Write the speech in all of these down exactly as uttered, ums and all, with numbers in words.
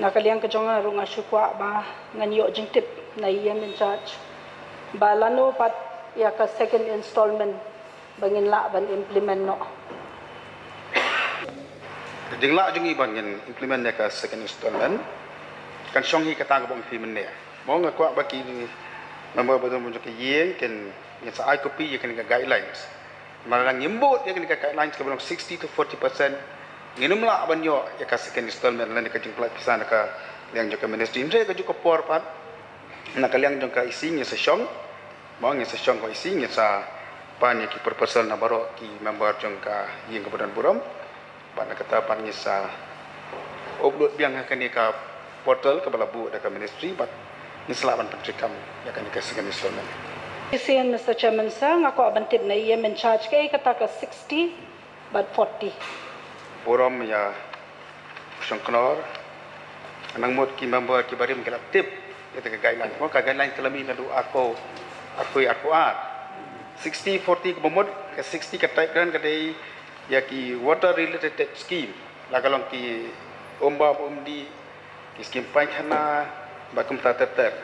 Na ka liang ka jong nga ruh nga shu kwah ba ngan ïoh jingtip na i em in charge ba lano pat ïa ka second installment ba ngin lah ban implement noh. Ka jinglah jong i ba ngin implement ïa ka second installment kan shong hi kata kaba ong phi mynne. Mo nga kwah ba ki member ba don jong ka ïing kin ngin sa ai copy ïa kane ka guidelines. Namar lada ngim bud ïa kane ka guidelines kaba long sixty to forty percent, ngin ym lah ban ïoh ïa ka second installment lane ka jingpynlait pisa na ka liang jong ka ministry. Hynrei ka juh ka por pat na ka liang jong ka E C ngin sa shong, mo ngin sa shong ka E C ngin sa pan ïa ki proposal na baroh ki member jong ka ïing kaba don burom. Bad na kata pat ngin sa upload biang ha kane ka portal kaba la buh da ka ministry bad ngin sa lah ban pyntreikam ïa kane ka second installment. Shisien Mister Chairman Sir, nga kwah ban tip na i em in charge kaei kata ka sixty bad forty. Burom ïa u Shongknor. Nang mut ki member ki barim ki la tip ïa ka guideline. Mo ka guideline ka la mih naduh arphew, arphew, arphew ar. Sixty forty kaba mut, ka sixty ka tied grant ka dei ïa ki water related scheme, la ka long ki umbam umdih, ki skim painkhana bad kumta ter ter.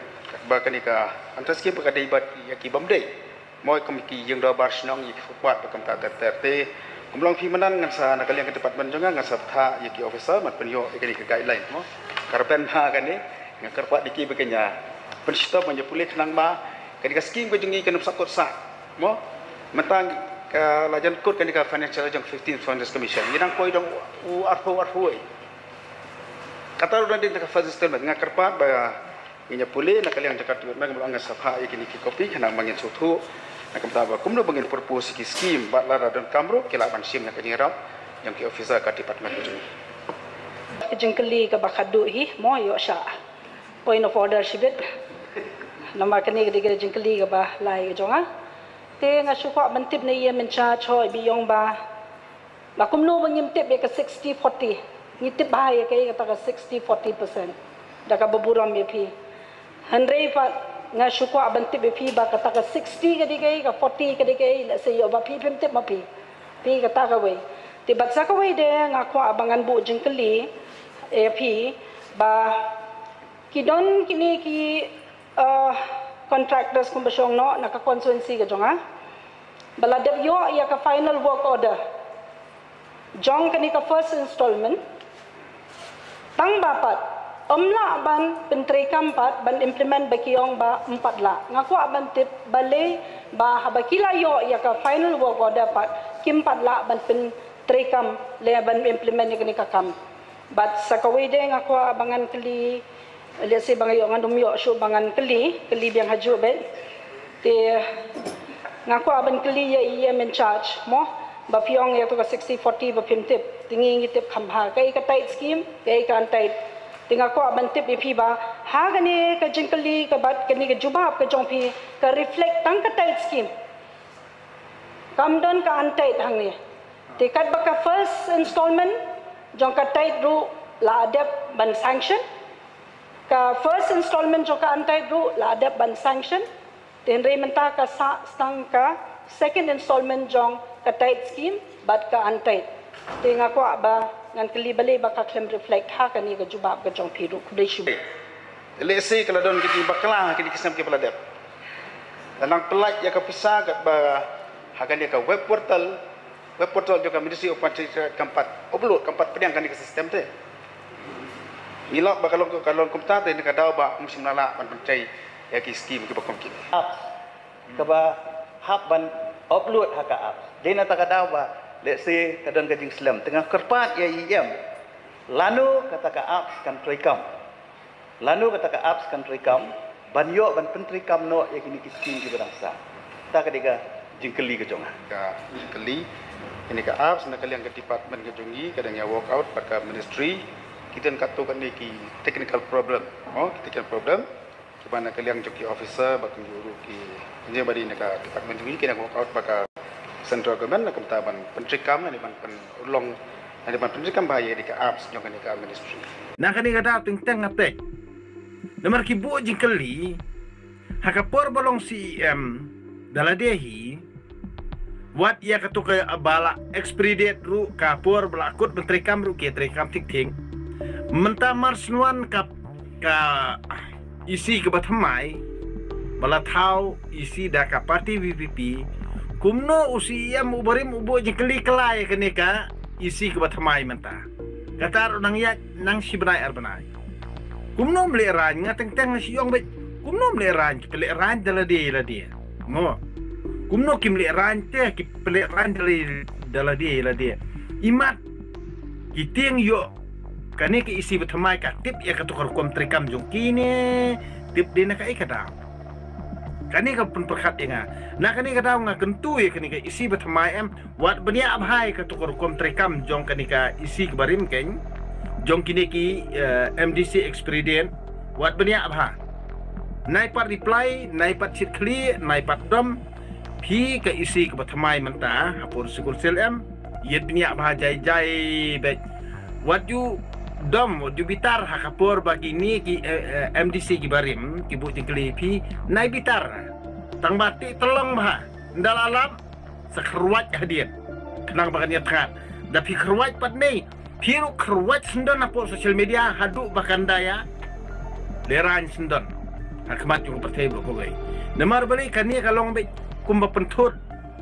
Ba kane ka under scheme ba ka dei bad ïa ki bym dei, mo kum ki ïing dorbar shnong, ïa ki footpath bad kumta ter ter. Te kum long phi mynnan ngan sa na ka liang ka department jong nga ngan sa bthah ïa ki officer ban pynïoh ïa kane ka guideline mo. Ka rben ha kane nga kyrpad ïa ki ba kin ïa pynshitom ban ïa pule khnang ba kane ka scheme ka jong ngi kan ym sah kut sah. Mo, mynta ka la jan kut kane ka financial jong fifteenth Foreigners Commission. Ngi dang poi dong u arphew arphew. Kata ruh dang dei ka first installment, nga kyrpad ba ngin ïa pule na ka liang jong ka department, nga sa phah ïa kine ki copy khnang ba ngin sngewthuh na ka bynta ba kumno ba ngin propose ki scheme bad lada donkam ruh ki lah ban shim na ka jingïarap jong ki officer ka department jong ngi. Ka jingkylli kaba khadduh hi mo ïoh shah. Point of order shibit. Namar kane ka dei ka jingkylli kaba lai ka jong nga. Te nga shu kwah ban tip na i em in charge hoi ba ïoh ba ba kumno ba ngim tip ïa ka sixty forty. Ngi tip bha ïa kaei kata ka sixty forty percent da kaba burom ïa phi. Hynrei pat nga shu kwah ban tip ïa phi ba kata ka sixty ka dei kaei, ka forty ka dei kaei, lehse ïoh ba phi phim tip ma phi. Te kata kawei. Te bad sa kawei de nga kwah ba ngan buh jingkylli ïa phi ba ki don kine ki, uh, contractors kumba shong noh na ka constituency ka jong nga ba la dep ïoh ïa ka final work order jong kane ka first installment. Tang ba pat ym lah ban pyntreikam pat ban implement ba ki ong ba ym pat lah. Nga kwah ban tip balei ba haba ki la ïoh ïa ka final work order pat kim pat lah ban pyntreikam lane ban implement ïa kane ka kam. Bad sa kawei de nga kwah ba ngan kylli, lehse ba nga ïoh ngan ym ïoh shuh ba ngan kylli, kylli biang hajuh beit. Te nga kwah ban kylli ïa i em in charge mo ba phi ong ïa tu ka sixty forty ba phim tip. Te ngi ngi tip kham bha kaei ka tied scheme, kaei ka untied. Te nga kwah ban tip ïa phi ba ha kane ka jingkylli ka bad kane ka jubab ka jong phi ka reflect tang ka tied scheme. Kam don ka untied hangne. Te katba ka first installment jong ka tied ruh la dep ban sanction. Ka first installment jong ka untied ruh la dep ban sanction. Te hynrei mynta ka sah tang ka second installment jong ka tied scheme bad ka untied. Te nga kwah ba ngan kylli balei ba ka khlem reflect ha kane ka jubab ka jong phi ruh. Khublei shibun. Lehse ka la don ka jingbakla ha kine ki snem kiba la dep. Nang pynlait ïa ka pisa katba ha kane ka web portal, web portal jong ka Ministry of Public Sector kam pat upload, kam pat pdiang kane ka system te. Ngi lap ba ka long, ka long kumta te ne ka daw ba ym shym la lah ban pynshai ïa ki scheme kiba kum kine. Apps kaba hap ban upload ha ka apps. Dei na kata ka daw ba lehse ka don ka jingslem. Te nga kyrpad ïa i em lano kata ka apps kan treikam. Lano kata ka apps kan treikam ban ïoh ban pyntreikam noh ïa kine ki scheme kiba dang sah. Kata ka dei ka jingkylli ka jong nga. Ka jingkylli, kane ka apps na ka liang ka department ka jong ngi ka dang ïa work out bad ka ministry. Ki don katto katne ki technical problem. Oh, ki technical problem. Kiba na ka liang jong ki officer bad kumjuh ruh ki engineer ba dei na ka department jong ngi ki dang work out bad ka central government na ka bynta ban pyntreikam ne ban pynurlong ne ban pyntreikam bha ïa kane ka apps jong kane ka ministry. Na kane ka daw teng teng nga peit namar ki buh jingkylli ha ka por ba long C E M da lade hi. Wat ïa kato kaba la expedite ruh ka por ba la kut ban treikam ruh ki treikam thik thik. Mynta mar shen wan ka, ka E C kaba thymmai, ba la thaw E C da ka party V P P, kumno u C E M u barim u buh jingkylli kylla ïa kane ka E C kaba thymmai mynta. Kata ruh nang ïaid nang shi bnai ar bnai. Kumno ym lehrain, nga teng teng nga shu ong beit. Kumno ym lehrain, ki pynlehrain da lade ïa lade. Mo. Kumno kim lehrain te, ki pynlehrain da la, da lade ïa lade. Imat ki tieng ïoh kane ka E C ba thymmai ka tip ïa kato ka rukom treikam jong ki ne tip dei na kaei ka daw. Kane ka pynpyrkhat ïa nga. Na kane ka daw nga kyntu ïa kane ka E C ba thymmai em, wat bniah bha ïa kato ka rukom treikam jong kane ka E C kaba rim keiñ, jong kine ki, eh, M D C expedient, wat bniah bha. Nai pat reply, nai pat shit khlieh, nai pat dom, phi ka E C kaba thymmai mynta ha por City Council em, ïa bniah bha jai jai beit. Wat ju dom, wat ju bitar ha ka por ba kine ki, eh, eh, M D C kiba rim ki buh jingkylli phi, nai bitar. Tang ba tih tyllong bha, nda la lap sa kyrwat hadien. Khnang ba kan ïa thngan. Da phi kyrwat pat ne, phi ruh kyrwat syndon ha por social media haduh ba kan da ïa lehrain syndon ha khmat jong ka pyrthei baroh kawei. Namar balei kane ka long beit kumba pynthut,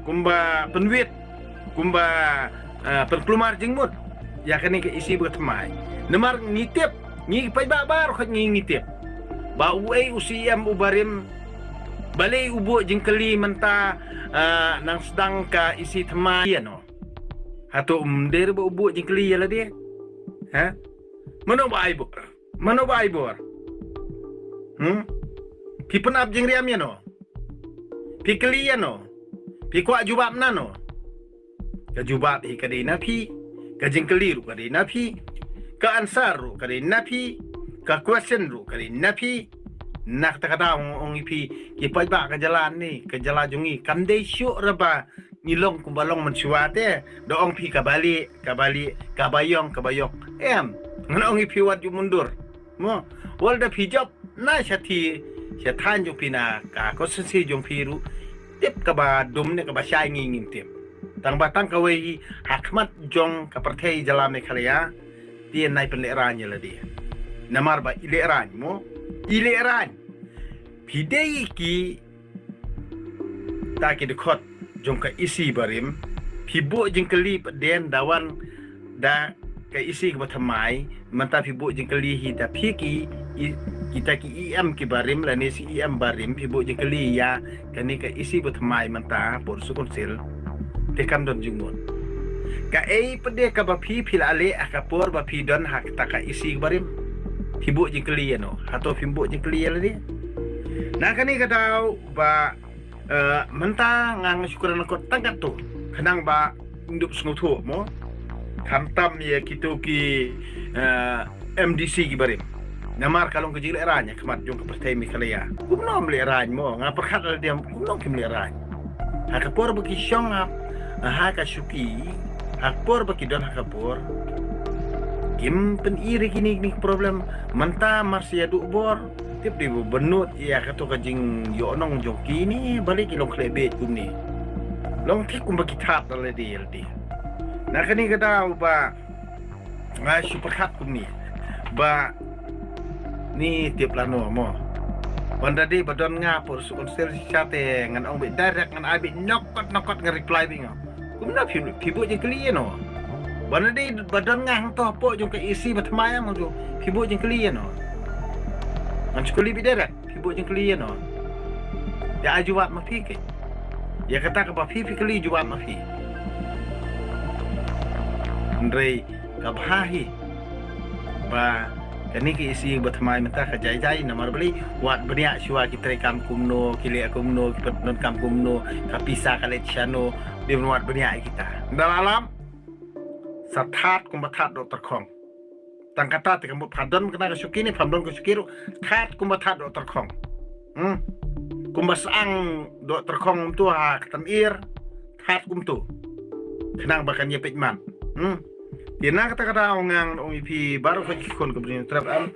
kumba pynwit, kumba, ah, pynkulmar jingmut ïa kane ka E C ba thymmai. Namar ngi tip, ngi paidbah baroh ngi, ngi tip ba uei u C E M u barim, balei u buh jingkylli mynta, ah, nang sdang ka E C thymmai ïa no. Hato um dei ruh ba u buh jingkylli ïa lade? Ha? Mano ba ai bor? Mano ba ai bor? Hmm? Phi pynap jingriam ïa no? Phi kylli ïa no? Phi kwah jubab na no? Ka jubab hi ka dei na phi. Ka jingkylli ruh ka dei na phi. Ka answer ruh ka dei na phi. Ka question ruh ka dei na phi. Na kata ka daw ong ïa phi, ki paidbah ka jylla ne, ka jylla jong ngi kam dei shuh ra ba ngi long kumba long mynshuwa te. Da ong phi kaba lieh, kaba lieh, kaba ïong, kaba ïong. Em, ngan ong ïa phi wat ju mundur. Mo, wat lada phi jop na sha thaiñ, sha thaiñ jong phi na ka constituency jong phi ruh, tip kaba dum ne kaba shai ngi ngim tip. Tang ba tang kawei ha khmat jong ka pyrthei jylla Meghalaya, te nai pynlehrain ïa lade. Namar ba i lehrain mo, i lehrain. Phi dei ki ta ki dkhot jong ka E C barim, phi buh jingkylli pat den da wan da ka E C kaba thymmai, mynta phi buh jingkylli hi da phi ki, i, kita ki E M kiba rim lane C E M barim, phi buh jingkylli ïa kane ka E C ba thymmai mynta por City Council. Te kam don jingmut. Kaei pat de kaba phi phi la leh ha ka por ba phi don ha kata ka E C barim? Phi buh jingkylli ïa no? Hato phim buh jingkylli ïa lade? Na kane ka daw ba, eh, mynta nga nga shu kren lyngkot tang katto, khnang ba ngin dup sngewthuh mo. Khamtam ïa kito ki, eh, M D C kiba rim. Namar ka long ka jinglehrain ha khmat jong ka pyrthei Meghalaya. Kumno ym lehrain mo, nga pyrkhat lade, kumno kim lehrain? Ha ka por ba ki shong ha, ha ka shuki, ha ka por ba ki don ha ka por, kim pyni ïa kine kine ki problem. Mynta mar sha ïa duh bor, tip dei ba bynnud ïa kato ka jingïohnong jong ki ne, balei ki long khleh beit kumne. Long thik kumba ki thad da lade ïa lade. Na kane ka daw ba nga shu pyrkhat kumne ba ni tip lano mo. Ban da dei ba don nga por City Council shisha te ngan ong beit direct, ngan ai beit nokot nokot, ngan reply beit nga. Kumno phi, phi buh jingkylli ïa no? Ban da dei ba don nga hangto hapoh jong ka E C ba thymmai mo, phi buh jingkylli ïa no? Ngan shu kylli beit direct. Phi buh jingkylli ïa no? Ïa ai jubab ma phi keiñ. Ïa kata kaba phi phi kylli jubab ma phi. Hynrei ka bha hi ba kane ka E C ba thymmai mynta ka jai jai, namar balei? Wat bniah shuwa ki treikam kumno, ki leh kumno, ki pyndonkam kumno, ka pisa ka leit shano, dei ban wat bniah ïa kita. Nda la lam sa thad kumba thad doh tyrkhong. Tang kata te ka mut pha don kane ka shuki ne pham don ka shuki ruh, thad kumba thad doh tyrkhong. Hmm. Kumba syang doh tyrkhong kumto ha ka tynir, thad kumto. Khnang ba kan ïa peit man. Hmm. Te na kata ka daw nga ong ïa phi baroh ki khun ka bri Trep em.